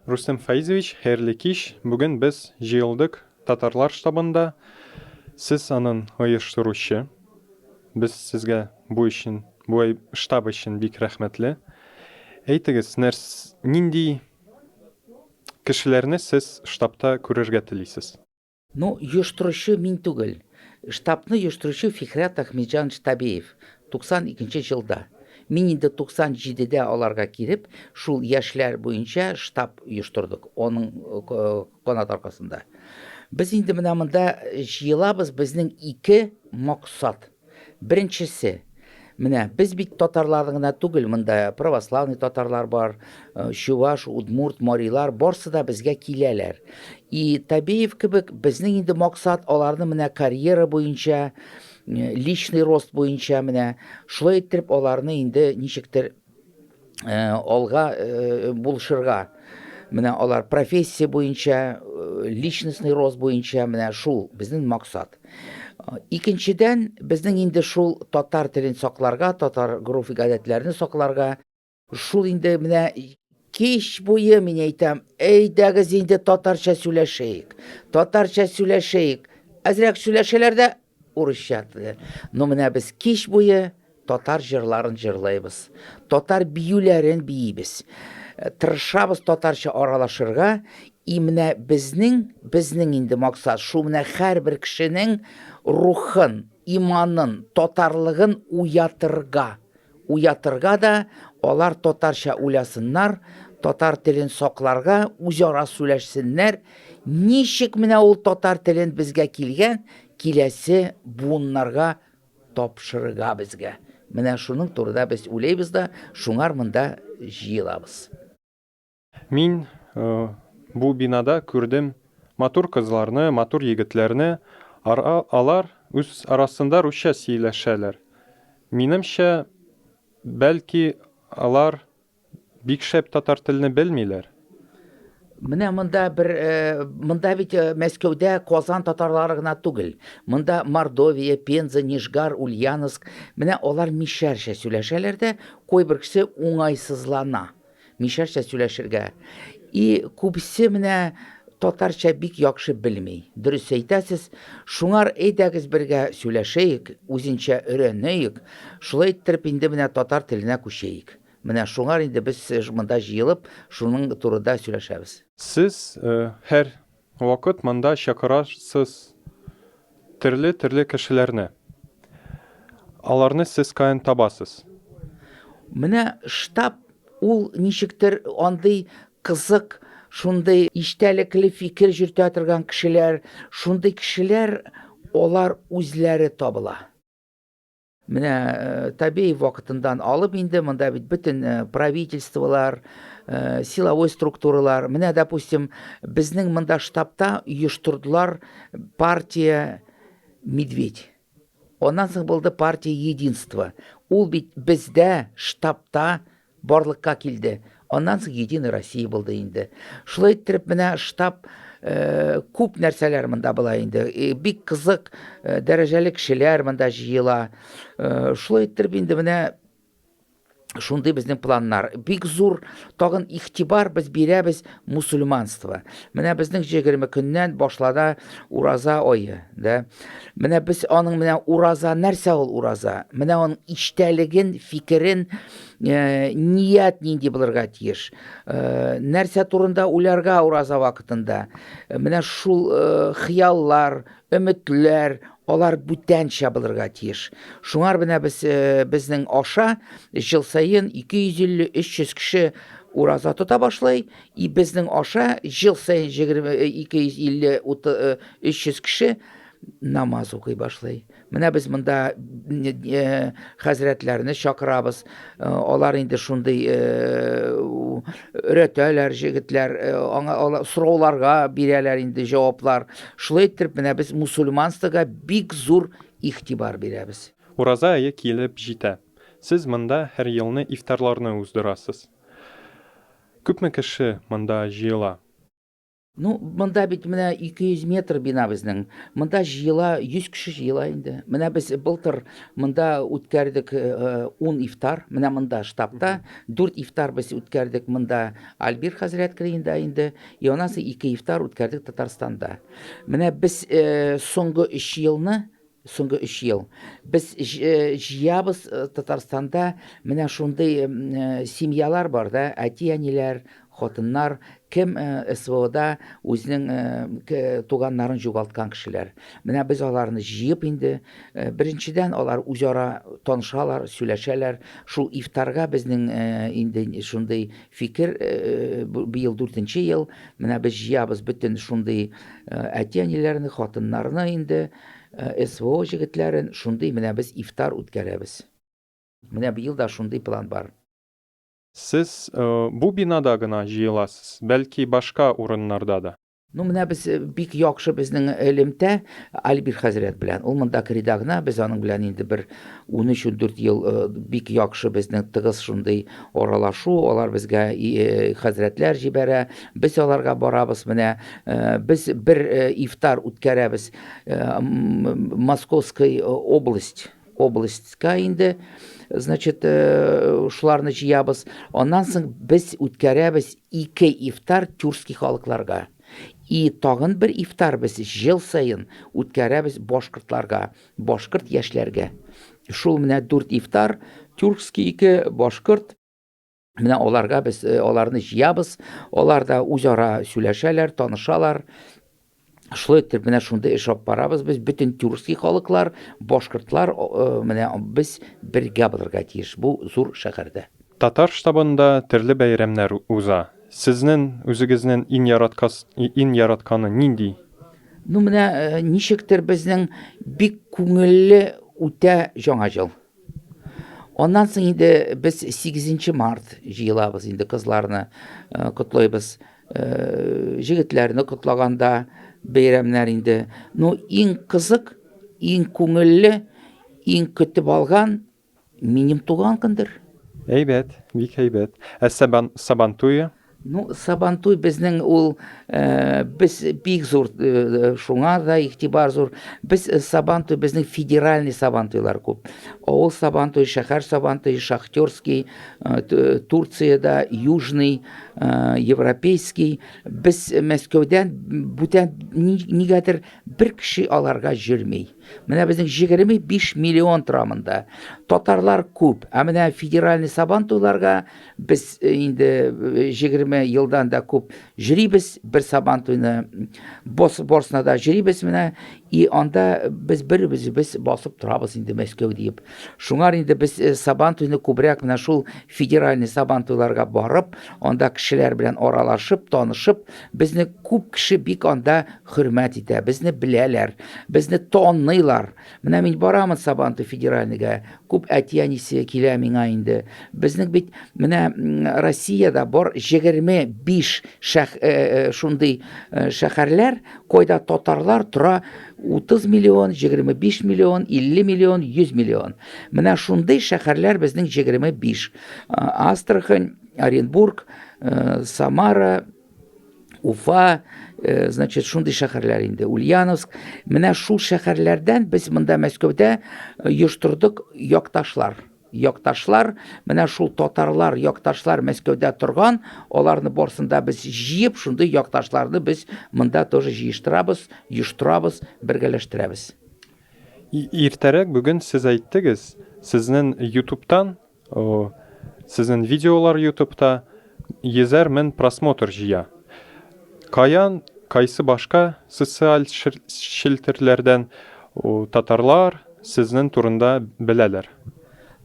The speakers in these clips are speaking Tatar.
Рустем Фаизович, хәерле кич. Бүген без җыелдык татарлар штабында. Сез аның оештыручы. Без сезгә бу өчен, бу штаб өчен бик рәхмәтле. Әйтегез, нәрс, нинди кешеләрне сез штабта күрергә телисез? Ну, оештыручы мин түгел. Штабны оештыручы Фикрәт Ахметҗанович Табеев, 92 нче җылда. Мин инде 97 дә аларга килеп, шул яшьләр буенча штаб оештырдык, аның канат аркасында. Без инде менә монда җыелабыз, безнең ике максат. Беренчесе, менә без бит татарларны гына түгел, монда православный татарлар бар, э, чуваш, удмурт, марилар, барсы да безгә киләләр. И Табеев кебек безнең инде максат аларны менә карьера буенча, э, личный рост буенча менә шулай иттереп аларны инде ничектер Э, алга э, булышырга. Менә алар профессия буенча, э, личностный рост буенча менә шул безнең максат. Икенчедән, безнең инде шул татар телен сакларга, татар гореф гадәтләрен сакларга, шул инде менә кич буе мин әйтәм, әйдәгез инде татарча сөйләшәек. Татарча сөйләшәек. Әзрәк сөйләшәләр дә урысча. Но менә без кич буе Татар җырларын җырлыйбыз, татар биюләрен биибез. Э, тырышабыз татарча аралашырга. И менә безнең, безнең инде максат шул менә һәрбер кешенең рухын, иманын, татарлыгын уятырга. Уятырга да, алар татарча уйласыннар, татар телен сакларга, үзара сөйләшсеннәр. Ничек менә ул татар телен безгә килгән, киләсе буыннарга тапшырырга безгә. Менә шуның турыда без уйлыйбыз да, шуңар монда җыелабыз. Мин бу бинада күрдем матур кызларны, матур егетләрне, алар үз арасында русча сөйләшәләр. Минемчә, бәлки алар Бик шәп татар телне белмиләр. Менә монда бер, э, монда бит э, Мәскәүдә Казан татарлары гына түгел. Монда Мордовия, Пенза, Нижгар, Ульяновск. Менә алар мишәрчә сөйләшәләр дә, кайбер кеше уңайсызлана мишәрчә сөйләшергә. И күбесе менә татарча бик яхшы белми. Дөрес әйтәсез. Шуңар әйдәгез бергә сөйләшәек, үзенчә өйрәнәек. Шулай иттереп инде менә татар теленә күчәек. Менә шуңар инде без монда җыелып, шуның турында сөйләшәбез. Сез һәр вакыт монда чакырасыз төрле-төрле кешеләрне. Аларны сез каян табасыз? Менә штаб ул ничектер андый кызык, шундый истәлекле фикер йөртә торган кешеләр, шундый кешеләр алар үзләре табыла. Менә э, Табеев вакытындан алып инде монда бит бөтен э, правительстволар, э, силовой структуралар. Менә, допустим, безнең монда штабта оештырдылар партия Медведь. Аннан соң булды партия Единство. Ул бит бездә штабта барлыкка килде. Аннан соң Единая Россия булды инде. Шулай иттереп менә штаб э, күп нәрсәләр монда була инде. Э, бик кызык э, дәрәҗәле кешеләр монда җыела. Э, шулай иттереп инде менә шундый безнең планнар. Бик зур тагын игътибар без бирәбез мусульманство. Менә безнең 20 көннән башлана ураза ае, да. Менә без аның менә ураза нәрсә ул ураза? Менә аның иштәлеген, фикерен, э, ният нинди булырга тиеш? Э, нәрсә турында уйларга ураза вакытында? Э, менә шул э, хыяллар, өметләр, алар бүтәнчә булырга тиеш. Шуңар менә без э, безнең аша ел саен 250-300 кеше ураза тота башлый, и безнең аша ел саен 250 300 кеше намаз укый башлый. Менә без монда э, хәзрәтләрне чакырабыз. Э, алар инде шундый э, өйрәтәләр җегетләр, аңа сорауларга бирәләр инде җаваплар. Шулай иттереп менә без мусульманствога бик зур игътибар бирәбез. Ураза ае килеп җитә. Сез монда һәр елны ифтарларны уздырасыз. Күпме кеше монда җыела? Ну, монда бит менә 200 метр бина безнең. Монда җыела, 100 кеше җыела инде. Менә без былтыр монда үткәрдек 10 ифтар. Менә монда штабта 4 ифтар без үткәрдек монда Альбир хәзрәт кырыенда инде. И аннан соң 2 ифтар үткәрдек Татарстанда. Менә без соңгы 3 елны Соңгы өч ел без җыябыз Татарстанда менә шундый семьялар бар да, әти-әниләр, хатыннар, кем СВОда үзенең туганнарын югалткан кешеләр. Менә без аларны җыеп инде, беренчедән, алар үзара танышалар, сөйләшәләр. Шул ифтарга безнең инде шундый фикер, быел дүртенче ел, менә без җыябыз бөтен шундый әти-әниләрне, хатыннарны инде, СВО җегетләрен шундый менә без ифтар үткәрәбез. Менә быел да шундый план бар. Сез бу бинада гына җыеласыз, бәлки башка урыннарда да? Ну, менә без бик яхшы безнең элемтә Альбир хәзрәт белән. Ул монда керида гына, без аның белән инде бер 13-14 ел бик яхшы безнең тыгыз шундый аралашу, алар безгә хәзрәтләр җибәрә, без аларга барабыз. Менә без бер ифтар үткәрәбез Московской область областька инде, значит, шуларны җыябыз. Аннан соң без үткәрәбез ике ифтар тюркский халыкларга. И тагын бер ифтар без ел саен үткәрәбез башкортларга. Башкорт яшьләргә. Шул менә дүрт ифтар, тюркский ике, башкорт. Менә аларга без э, аларны җыябыз, алар да үзара сөйләшәләр, танышалар. Шулай итеп, менә шундый эш алып барабыз без, бөтен тюркский халыклар, башкортлар, э, менә без бергә булырга тиеш бу зур шәһәрдә. Татар штабында төрле бәйрәмнәр уза. Сезнең үзегезнең иң яраткас, иң яратканы нинди? Ну, менә э, ничектер безнең бик күңелле үтә Яңа ел. Аннан соң инде без 8 март җыелабыз инде кызларны э, котлыйбыз. Э, җегетләрне котлаганда бәйрәмнәр инде. Ну, иң кызык, иң күңелле, иң көтеп алган Минем туган көндер. Әйбәт, бик әйбәт. Ә сабан, Сабантуе? Ну, Сабантуй безнең ул, э, без бик зур, э, шуңа да игътибар зур. Без э, Сабантуй, безнең федеральный Сабантуйлар күп. Авыл Сабантуй, шәһәр Сабантуй, Шахтерский, э, Турциядә, Южный, э, Европейский. Без Мәскәүдән бүтән нигәдер бер кеше аларга йөрми. Менә безнең 25 миллион тора монда. Татарлар күп. Ә менә федеральный сабантуйларга без э, инде 20 э, елдан да күп йөрибез. Бер сабантуйны барысына да йөрибез менә. И анда без беребез басып торабыз инде Мәскәү диеп. Шуңар инде без э, сабантуйны күбрәк менә шул федеральный сабантуйларга барып, анда кешеләр белән аралашып, танышып, безне күп кеше бик анда хөрмәт итә, безне беләләр, безне таныйлар. Менә мин барамын Сабантуй федеральныйга, күп әти-әнисе килә миңа инде. Безнең бит менә Россиядә бар 25 шәх, э, э, шундый э, шәһәрләр, кайда татарлар тора 30 миллион, 25 миллион, 50 миллион, 100 миллион. Менә шундый шәһәрләр безнең 25. Астрахань, Оренбург, Самара, Уфа, э, значит, шундый шәһәрләр инде, Ульяновск. Менә шул шәһәрләрдән без монда Мәскәүдә э, оештырдык якташлар. Якташлар, менә шул татарлар, якташлар Мәскәүдә торган, аларны барсын да без җыеп, шундый якташларны без монда тоже җыештырабыз, оештырабыз, бергәләштерәбез. Иртәрәк бүген сез әйттегез, сезнең YouTube'тан Сезнең видеолар ютубта йөзәр мен просмотр җыя. Каян, кайсы башка социаль челтәрләрдән татарлар сезнең турында беләләр?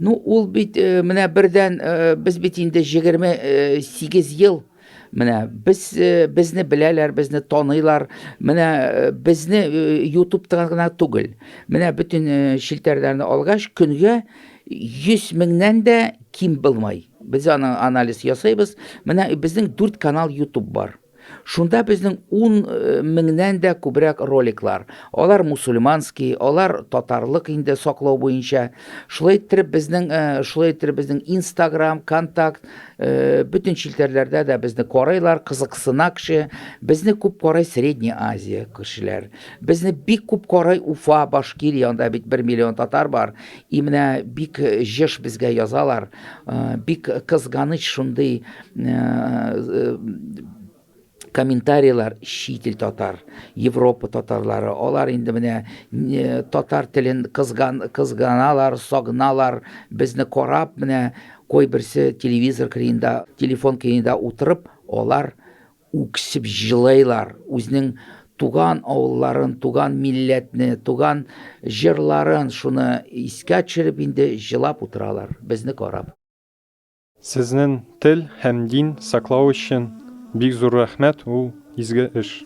Ну, ул бит э, менә бердән э, без бит инде 28 ел Менә без э, безне беләләр, безне таныйлар. Менә э, безне э, YouTube'та гына түгел. Менә бөтен челтәрләрне алгач, көнгә 100 меңнән дә ким булмай. Без аны анализ ясыйбыз. Менә безнең 4 канал YouTube бар. Шунда безнең ун меңнән дә күбрәк роликлар. Алар мусульманский, алар татарлык инде саклау буенча. Шулай иттереп безнең, шулай иттереп безнең Инстаграм, Контакт, бөтен челтәрләрдә дә безне карыйлар, кызыксына кеше. Безне күп карый Средняя Азия кешеләр. Безне бик күп карый Уфа, Башкирия, анда бит 1 миллион татар бар. И менә бик җыш безгә язалар. Бик кызганыч шундый комментарийлар чит ил татар, Европа татарлары, алар инде менә татар телен кызган, кызганалар, сагыналар, безне карап, менә кайберсе телевизор кырыенда, телефон кырыенда утырып, алар үксеп җылыйлар, үзенең туган авылларын, туган милләтне, туган җырларын шуны искә төшереп инде җылап утыралар, безне карап. Сезнең тел һәм дин саклау өчен бик зур рәхмәт, ул изге эш.